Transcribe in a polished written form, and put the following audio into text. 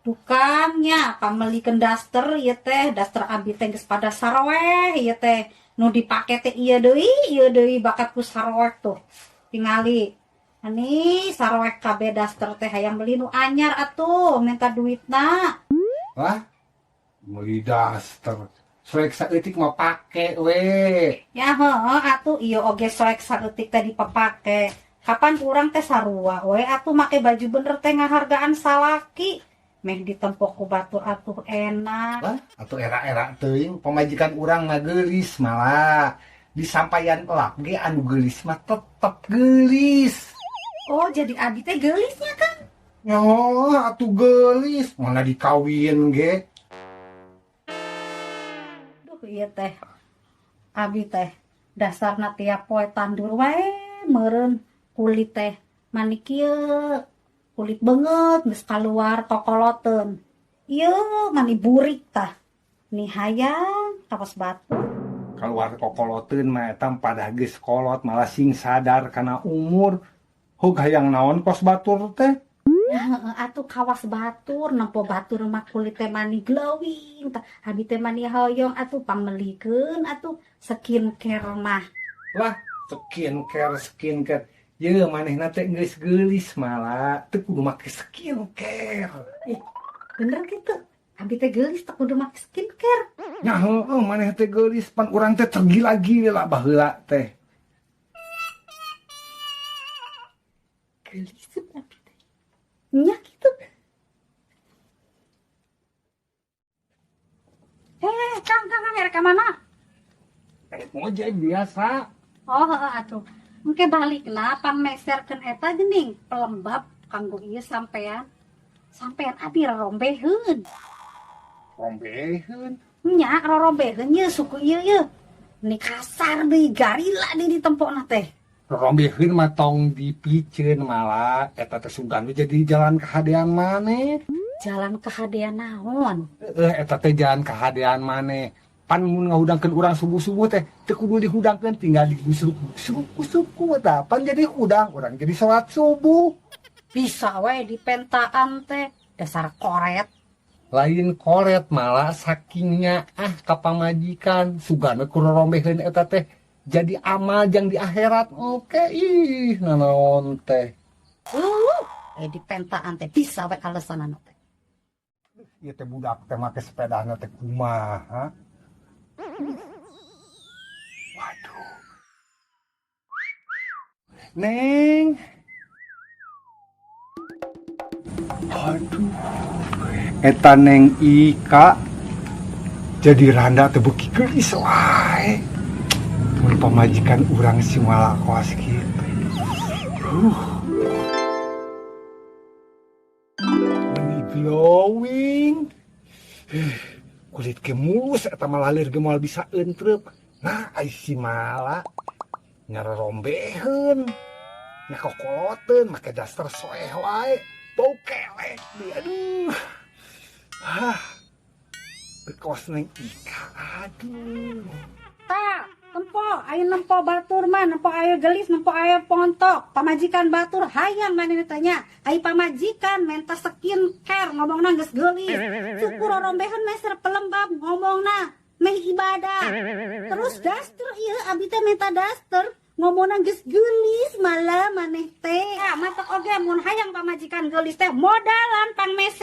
Tukangnya pamelikeun daster ieu teh, daster abi teh geus pada saroeh ieu teh. Nu dipake teh ieu deui bakat ku saroek tuh. Tingali. Ani saroek kabeh daster teh hayang meuli nu anyar atuh, minta duitna. Wah, meuli daster. Soek saeutik mah pake we. Ya heuh atuh ieu oge soek saeutik teh dipapake. Kapan urang teh sarua we atuh make baju bener teh ngahargaan salaki. Meh ditempok ku batur atuh enak. Wah, atuh era-era teuing pamajikan urang mah geulis malah. Disampaian elap ge anu geulis mah tetep geulis. Oh, jadi abi teh geulisnya kan? Ya atuh geulis, mana dikawin ge. Duh, ieu teh. Abi teh dasarna tiap poe tandur wae meureun kulit teh mani kieu. Kulit beungeut geus kaluar kokoloteun. Ieu mani burik tah. Ni hayang kawas batu. Kaluar kokoloteun mah eta padah geus kolot malah sing sadar kana umur. Hog hayang naon kos batur teh? Ya heueuh atuh kawas batur nempo batur mah kulit teh mani glowing tah. Abi teh mani hoyong atuh pamelikeun atuh skincare mah. Lah, skincare skincare. Ye manehna teh geus geulis malah teu kudu make skincare. Bener gitu. Abi teh geulis teu kudu make skincare. Nya heueuh maneh teh geulis pan urang teh tergila-gila baheula teh. Geulis abi teh. Nya kitu. Kang, Kang, Kang, erek ka mana? Erek ngojek biasa. Oh, heeh atuh. Engke balikna pangmeserkeun eta geuning pelembab kanggo ieu sampean. Sampean abi rorombeheun. Rombeheun? Nya rorombeheun ye suku ieu ye. Ni kasar deui garila deui ditempokna teh. Rorombeheun mah tong dipiceun malah eta teh sugan we jadi jalan kahadean maneh. Jalan kahadean naon? Heeh, eta teh jalan kahadean maneh. Pan mun ngahudangkeun urang subuh-subuh teh teu kudu dihudangkeun tinggal digusuk-gusuk ku tah pan jadi hudang urang jadi salat subuh. Bisa we dipentaan teh dasar koret. Lain koret malah sakingnya ah ka pamajikan sugan we ku rorombeheun eta teh jadi amal jang di akhirat. Oke ih nanaon teh. Dipentaan teh bisa we alesanana teh. Ieu teh budak teh make sepedana teh kumaha? Waduh. Neng. Aduh. Eta Neng Ika jadi randa teh beuki geulis wae. Mun pamajikan urang si malah koas kitu. Meni glowing. Kulit ge mulus eta mah lalir ge moal bisa entrep. Nah, ai si mala nyarorombeheun. Nya kokoloteun make daster soeh wae. Bau kelek deui aduh. Hah. Bekos Neng Ika aduh. Tah, tempo aya nempo batur mah, nempo aya gelis, nempo aya pontok. Pamajikan batur hayang manehna teh nya. Ai pamajikan menta skincare ngomongna geus geulis. Syukur rorombeheun meser pelembab ngomongna meh ibadah. Terus daster ieu abi teh menta daster ngomongna geus geulis malah maneh teh. Ah, matak oge mun hayang pamajikan geulis teh modalan pangmeser.